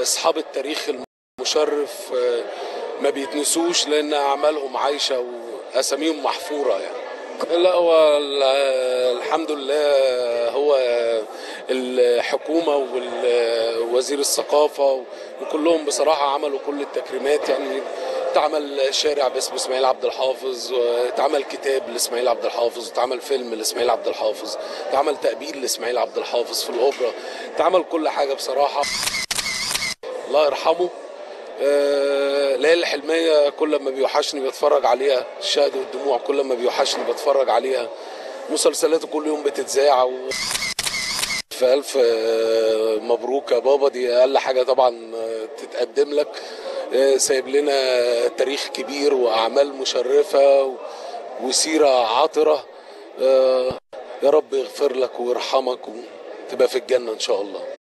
اصحاب التاريخ المشرف ما بيتنسوش لان اعمالهم عايشه واساميهم محفورة يعني. لا هو الحمد لله، هو الحكومة ووزير الثقافة وكلهم بصراحة عملوا كل التكريمات يعني. اتعمل شارع باسم اسماعيل عبد الحافظ، اتعمل كتاب لاسماعيل عبد الحافظ، اتعمل فيلم لاسماعيل عبد الحافظ، اتعمل تأبيد لاسماعيل عبد الحافظ في الاوبرا، اتعمل كل حاجة بصراحة. الله يرحمه. ليالي الحلمية كل ما بيوحشني بتفرج عليها، الشهد والدموع كل ما بيوحشني بتفرج عليها، مسلسلاته كل يوم بتتذاع. فألف مبروك يا بابا، دي أقل حاجة طبعا تتقدم لك. سايب لنا تاريخ كبير وأعمال مشرفة وسيرة عطرة. يا رب يغفر لك ويرحمك وتبقى في الجنة إن شاء الله.